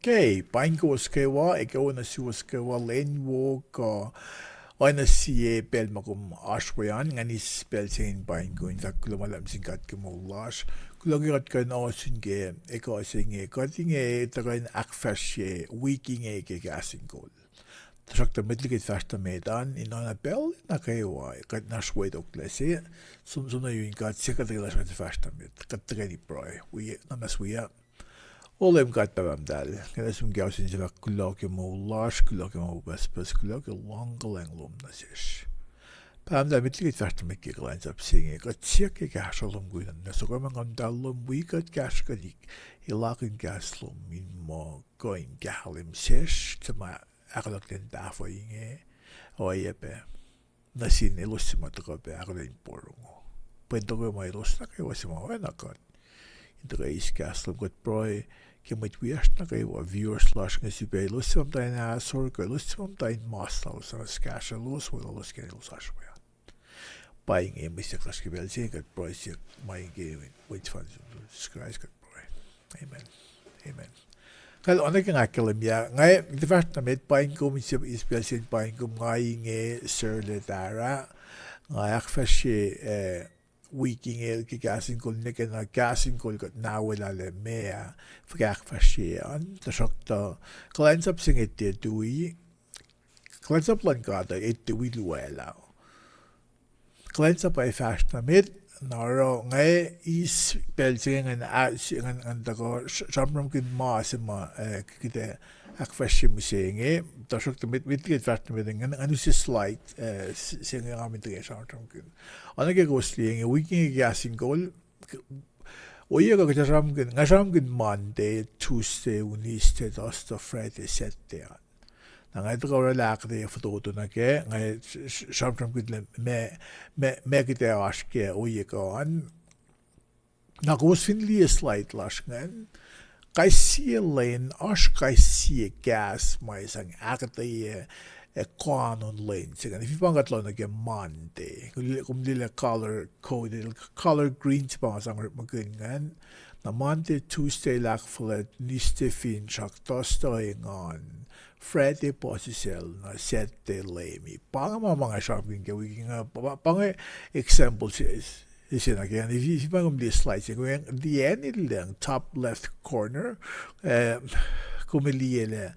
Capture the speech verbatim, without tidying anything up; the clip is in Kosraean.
Okay, paing kowos kwewa, ekuh wo nuh suwos kwewa, lwen wo kuh oacna sie pacl ma kom oasr we an, nga eis pacl se inge in paing kom, in fahk kuloh ma luhlahp sin God ke moul lasr. Kuloh ke kuht kuh in ohsun ke ekuh se inge, kuht inge tuhkuh in ahkfahsrye wik inge ke kahs in kol. Tuhsruhktuh met liki kuht fahsr tuh met an, in oacna pacl nuh kwewa kuht in oasr wetoklac se, som, som nuh yurin God, sie kuht ke lasr kuht fahsr tuh met, kuht tuhkweni pruhe, wi, na mas wi ah. O Leum God Pahpah Muhtahl, nga eis sum ke ohsun se fahk kuloh ke moul lasr, kuloh ke ma pucspucs, kuloh ke luhngkuhlacng lom nuh sesr. Pahpah Muhtahl, met liki kuht fahsr tuh met ke kuhlwacnsap se inge, kuht siyuck ke kahsruh lom, kuh in nuh soko ma Nguhn Muhtahl lom wi kuht, kahsruh kuht, elan kahs lom in muh kuh in kahlwem sesr, suc ma ahkolah ke tahfuh inge, oacyacpac nuh sin elos suc ma tuhkuh pac ahkolah in porongo. Pwacntuh ke ma elos nuh kwewa suc ma oacna kuht, in tuhkuh eis kahs lom, kuht pruhe ke mwet wiyacsr nuh kwewa, viewers lasr inge, sifilpac elos suc ma muhta in ahsor kuh elos suc ma muhta in mas lalos, na kahsrwelos, weluhlos ke elos oasr we an. Pa inge mwe siyuck lasr ke pacl se inge, kuht pruhe siyuck ma inge ke inen Jisus Kraist kuht pruhe. Amen. Amen. Kal oacna ke nga ahkkahlwemye, nga tiac fahsr nuh met, paing kom, eis pacl se in paing kom, nga inge Sir Letara, nga ahkfahsrye, eh, wik inge ke kahs in kol, nwe ke na kahs in kol kuht na welala ma, fuhkah ahkfahsrye an, tuhsruhktuh kuhlwacnsap se inge tiac tui, kuhlwacnsap luhn God uh tiac tui luwaclah. Kuhlwacnsap ac fahsr nuh met, na oruh nga eis pacl se inge ngan, ngan, ngan tuhkuh sramsramkihn ma se ma, eh, kuht ac ahkfahsrye mihsenge, tuhsruhktuh met, met liki kuht fahsr nuh met, ngan, ngan use slide, eh, se inge nga met liki sramsramkihn. Oacna ke kowos liye inge, wik inge ke kahs in kol, ohiyac kuh kuht sramsramkihn, nga sramsramkihn Monday, Tuesday, Wednesday, Thursday, Friday, Saturday an. Na nga tuhkuh orwaclah ahkuhtweyac fototo nuh kac, nga sramsramkihn lah ma, ma, ma kuht ac oasr ke ohiyac kuh an. Na kowos fin liye slide lasr ingacn, kais sie lwen oasr kais sie kahs ma sang ahkuhtweyac, eh, koanon lwen se ingacn. Fin pa kuht lohng nuh ke Monday, kom liye lah color coded, color green se pa nga sang orekmakihn ingacn. Na Monday, Tuesday el ahkfuhlwact, Wednesday, finsrak, Thursday, engan, Friday, puhsisacl, na Saturday, Leum. Pa inge ma, ma nga sramsramkihn ke wik inge, pa, pa inge example se, se na ke, fin pa kom liye slide se, kom liye acn in lucng top left corner, eh, kom liye lah